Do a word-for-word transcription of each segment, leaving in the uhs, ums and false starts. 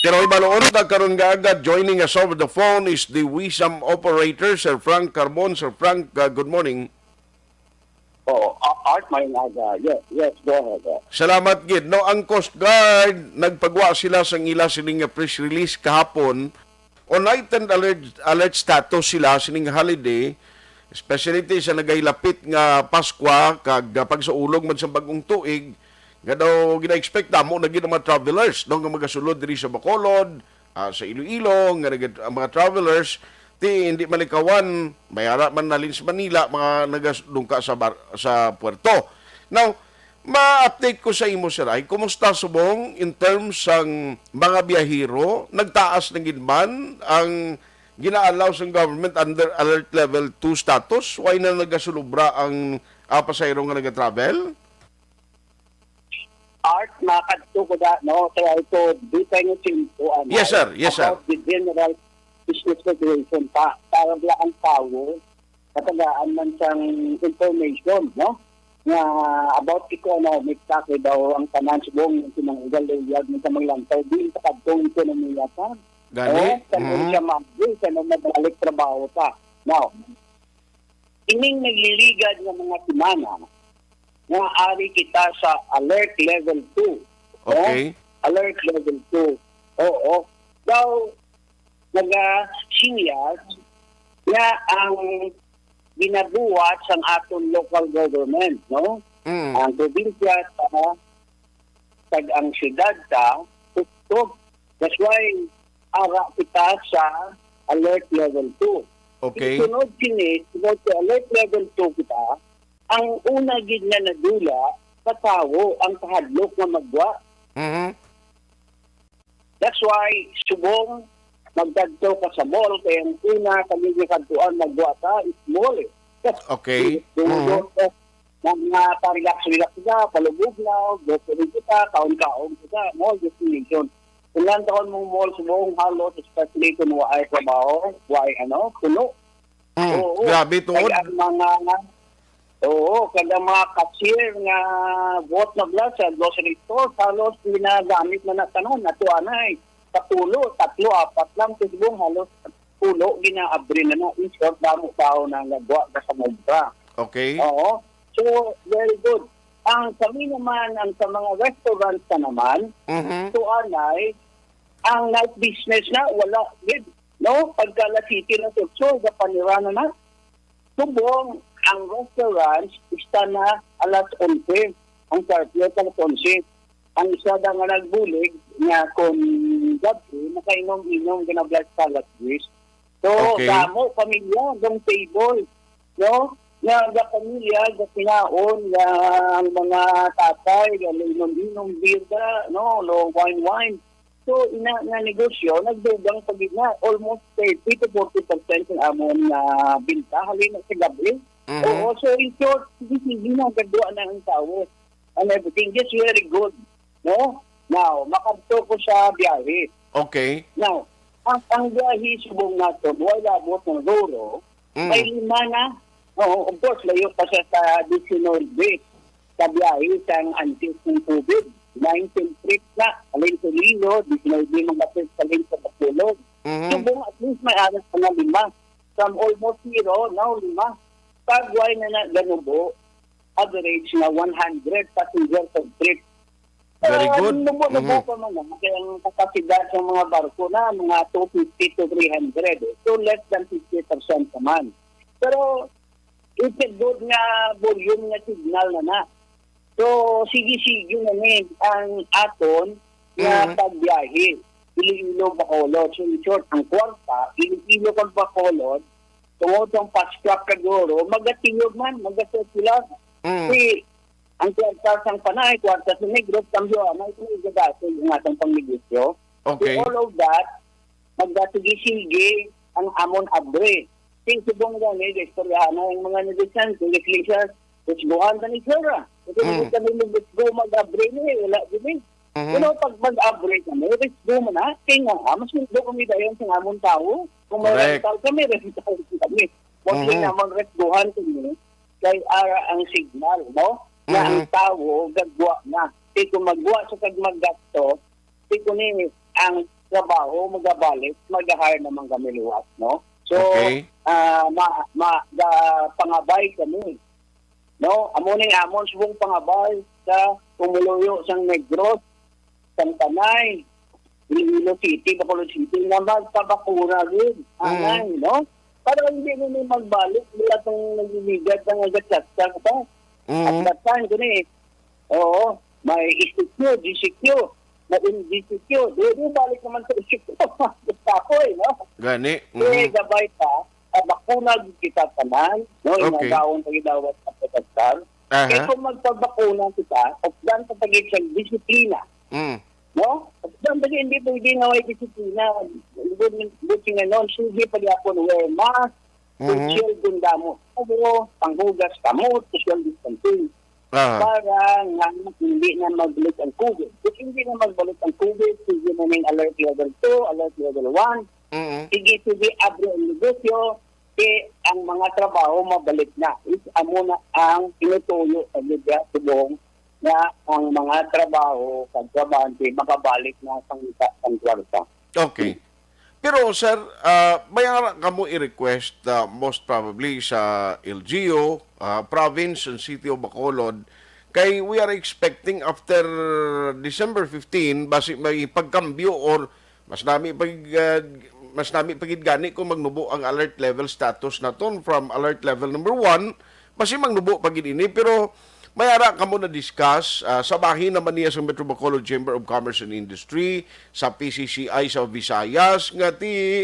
Pero ibaloon ta karon nga agad, joining us over the phone is the Wisam operator, Sir Frank Carbon. Sir Frank, uh, good morning. Oo, A- Art, may aga. Yes, yes, go ahead. Uh. Salamat gid. No, ang Coast Guard, nagpagwa sila sang ila sining nga press release kahapon. On heightened alert, alert status sila sining holiday, especially ti sa nagailapit nga Paskwa kag, ah, pagsaulog man sa bagong tuig, nga daw gina-expect damo na gid ang mga travelers, no, nga magasulod diri sa Bacolod, ah, sa Iloilo, nga nagad-, ang mga travelers, ti hindi malikawan, may ara man nalin sa Manila, mga nagadungka sa bar-, sa puerto. Now, ma-update ko sa imo, Sir Ay, kumusta subong in terms sang mga biyahero? Nagtaas na gid man ang gina-allow sang government under alert level two status? Why na nagasulubra ang, ah, pasahero nga nagatravel? Art, makadto ko na, no? Kaya ito, di tayo simpuan. Yes, sir. Yes, sir. About the general business regulation pa. Para wala ang tao, katagaan man sang information, no? Nga about economic, sa kay daw ang tanan subong yung pinanggal luyag ng sa mga lantaw, di sa kadtong ekonomiya pa. Gani? Oh, sa Mhm. siya mag-, sa nang magbalik trabaho pa. Now, ining nagliligad nga mga semana, nga ari kita sa alert level two. No? Okay. Alert level two. Oo. Daw, nagasinyas nga ang ginabuhat sang aton local government, no? Mm. Ang probinsya sa, kag ang syudad sa, tuktok. That's why, ara kita sa alert level two. Okay. Sunod sini, sunod sa alert level two kita, ang una gid nga nadula, katawo ang kahadlok nga magwa. Mhm. That's why, subong, magkadto ka sa mall, kay ang una, kami nga kadtuan, magwa ka, is mall eh. Okay. Tungod Mhm. sa mga pa-relax-relax ka, palubog na, grocery kita, kaon-kaon kita, mall destination. Kung lang taon mong mall, subong, halos, especially kung waay trabaho, waay ano, puno. Mm. Oo. Grabe, tuod. Kag ang mga, oo, kag ang mga cashier nga buot na bala sa grocery store, halos ginagamit na na tanan. Ato anay, sa pulo, tatlo, apat lang, subong, halos pulo, ginaabri na na. In short, damo tao na nagwa ka sa mobra. Okay. Oo. So, very good. Ang kami naman, ang sa mga restaurants na naman, Mhm. so anay, ang night business na, wala gid, no? Pagka alas siyete na sutso, gapanira na na. Subong, ang restaurants, ista na alas onse. Ang curfew, alas onse. Ang isa da nga nagbulig, nga kung gabi, nakainom-inom, ginablast sa alas diyes. So, Okay. Damo, pamilya, dong table, no? Nga, ga pamilya, ga kinaon, nga ang mga tatay, ga inom-inom, beer, ga, no? Lo, wine, wine. So, ina nga negosyo, nagdugang pa gid na. Almost thirty to forty percent ang amon nga binta, halin na sa gabi. Mhm. Oo, so in short, sige, sige na, gagwa na ang tao. And everything, just very good, no? Now, makadto ko sa biyahe. Okay. Now, ang, ang biyahe subong nato, wala abot ng Roro, Mm. may lima na. Oo, of course, layo pa siya sa diecinuebe sa biyahe sang antes ng COVID. Nineteen trips na, alin sa Lilo, diecinuebe mga trips alin sa Bacolod. Mhm. Subong, at least may aras pa na lima. From almost zero, now lima. Pag why na na ganubo, average na one hundred passenger per trip. Very Ah, good. Nubo-nubo Mhm. pa man na. Kaya ang kapasidad ng mga barko na, mga two fifty to three hundred. So, less than fifty percent naman. Pero, it's a good nga volume nga signal na na. So, sige-sige na ni ang aton nga Mhm. pagbiyahe. Iloilo, Bacolod. So, in short, ang kwarta, Iloilo kag Bacolod, tungod sa fast track kag Roro, magatiyog man, magasirkular. Mm. Si, ang kwarta sang Panay, kwarta sa Negros, kambyo, ah, may ito yung gagastos ng atong pangnegosyo. Okay. So, all of that, magasige-sige ang amon abre. Sing subong gani, istoryahan na yung mga negosyan, kung iglesias, let's go on, gani, sir, ah. Kasi Mm. kami, let's go, mag-abre ni, wala din eh. Mhm. Pero pag mag-abre kami, let's go man na. Kaya nga, ah, mas mundo kami dayon sa amon tao. Kung may Correct. rental kami, rental kami. Mostly Mhm. naman, let's go on kami. Kay ara ang signal, no? Na ang Mhm. tao, gagwa na. Kaya kung magwa sa kag maggasto, Di ko ni ang trabaho, magabalik, mag-hire naman kami liwat, no? So, Okay. ah, ma, ma, ga, pangabay kami, no? Amo ni amon subong pangabay sa pumuluyo sang Negros, sang Tanay, Iloilo City, Bacolod City, nga magpabakuna gid, Mm. anay, no? Para hindi na ni magbalik, wala tong nagbibigay ng agasaksak pa. Mm. At that time, kini, oo, may E C Q, G C Q, may G C Q. Di, di balik naman sa E C Q. Gestapo, eh, no? Gani. Eh, Mm. gabay pa, ah, bakuna gid kita tanan, no? Okay. Inagawan pa gid daw sa protektar. Aha. Kaya kung magpabakuna kita, updan pa gid sa disiplina. Mm. No? Updan pa gid, hindi pwede nga may disiplina. Good, good thing nga nun, sige pa gyapon wear mask, Mhm. social din damo. Pero, panghugas kamot, social distancing. Aha. Para nga hindi na magbalik ang COVID. Kung hindi na magbalik ang COVID, sige na ning alert level two, alert level one. Mm. Sige, sige, abri ang negosyo. Kay ang mga trabaho mabalik na. Is amo na ang tinutuyo sa media subong nga ang mga trabaho kag trabahante makabalik na sang, sang kwarta. Okay. Pero, sir, ah, may ara kamo i-request, ah, most probably sa L G U, ah, province and city of Bacolod, kay we are expecting after December fifteen, basi may pagkambyo or mas nami pa gid, ah, mas nami pa gid gani kung magnubo ang alert level status naton from alert level number one, basi magnubo pa gid ini. Pero may ara kamo na-discuss, ah, sa bahin naman niya sa Metro Bacolod Chamber of Commerce and Industry, sa P C C I sa Visayas, nga ti,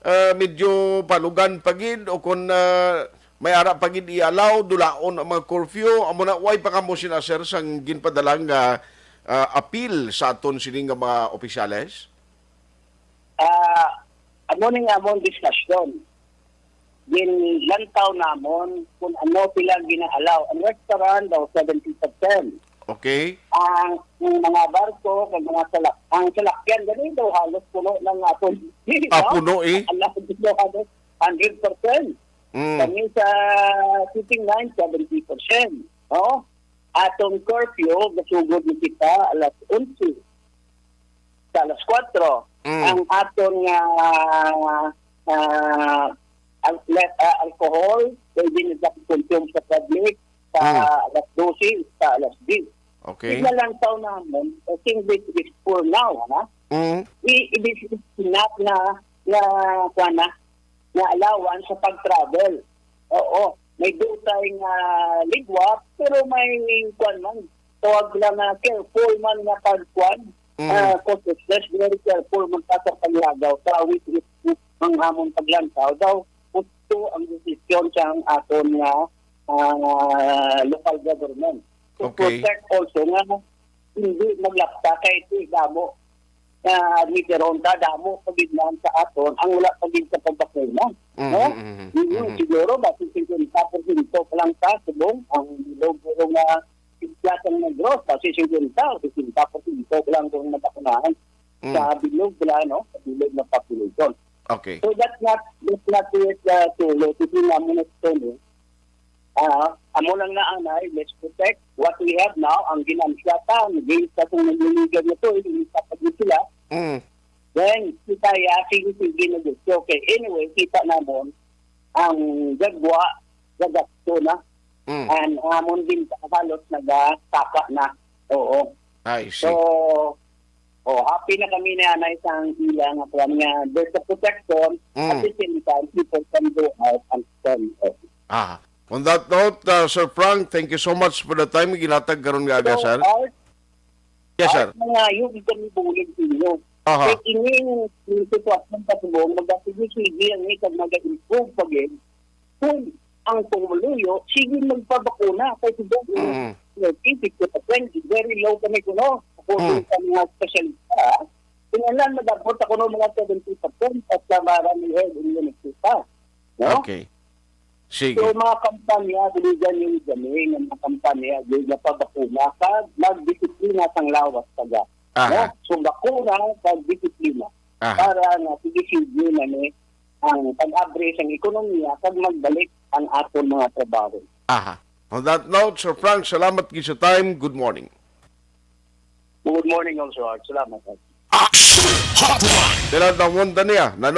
ah, medyo palugan pa gid, o kung, ah, may ara pa gid i-allow, dulaon ang mga curfew, amo na, way pa kamo sina, sir, sang ginpadala nga, ah, appeal sa aton sini nga mga opisyales? Ah, amo ning among diskusyon. Ginlantaw namon kung ano sila gina-allow. Ang restaurant daw, seventy percent. Okay. Ang, ang mga barko, ang mga salak-, ang salakyan, gani daw halos puno ng aton. Ah, no? Puno, eh. Ang lahat daw halos hundred percent. Mm. Kami sa shipping line, seventy percent. No? Atong curfew, gasugod ni kita alas onse sa alas kuwatro. Mm. Ang aton nga, ah, al-, le-, ah, alcohol, pwede na sa consume sa public sa Mm. alas dose, sa alas diyes. Okay. Tignalantaw namon, I think this is for now, ha? Mm. I-, i-, this is enough na, na, kuwan na, nga allowance sa pag-travel. Oo, may dutay nga ligwa, pero may, kuwan man, tawag lang nga careful man nga pagkuwan, Mm. ah, cautiousness, very careful man ka sa paglagaw. Sa with it, ang amon paglantaw daw, gusto ang desisyon sa ang aton nga, ah, local government. To Okay. protect also nga hindi maglapta kay ito damo nga admitiron ta, damo pa gid man sa aton ang wala pa gid sa pagpakuna, Mm, no? mm, mm, Yun, mm. siguro, basi singkwenta porsyento pa lang sa subong ang bilog, pero nga isla sang Negros, basi singkwenta o sesenta porsyento pa lang ang nabakunahan Mm. sa bilog, wala, no? Sa bilog na population. Okay. So, that's not, that's not it, uh, Tulo. Hindi na mo na ito, no? Ah, amo lang na anay, let's protect what we have now. Ang ginansya ta, ang gains sa kung nanliligan na to, hindi sa pag sila. Mm. Then, kita ya, sige, sige, negosyo. Okay, anyway, kita namon, ang gagwa, gagasto na. Mm. And amon din, halos nagasaka na. Oo. I see. So, oh, happy na kami na anay sa ang ila nga kuwan nga there's a protection, Mm. at the same time, people can go out and spend. Ah. On that note, uh, Sir Frank, thank you so much for the time nga ginhatag karon nga aga, So, sir. Art, Yes, sir. Art, mangayo gid kami bulig sa inyo. Aha. Kay ining sitwasyon pa subong, magasige-sige ang ikag maga-improve pa gid. Kung ang pumuluyo, sige magpabakuna kay subong Mm. thirty, fifty percent, very low kami kuno. According Mm. sa mga espesyalista, kinahanglan mag-abot sa kuno mga seventy percent at sa marami head immunity pa. No? Okay. Sige. So, mga kampanya, buligan yung dami ng mga kampanya, yung napabakuna, kag magdisiplina sang lawas taga. Aha. No? So, bakuna, kag disiplina. Aha. Para na sige-sige na ni ang pag-abre sang ekonomiya, kag magbalik ang aton mga trabaho. Aha. On that note, Sir Frank, salamat gid sa time. Good morning. Good morning also, Art. Salamat, Art. Hotline. Sila namunta niya. Na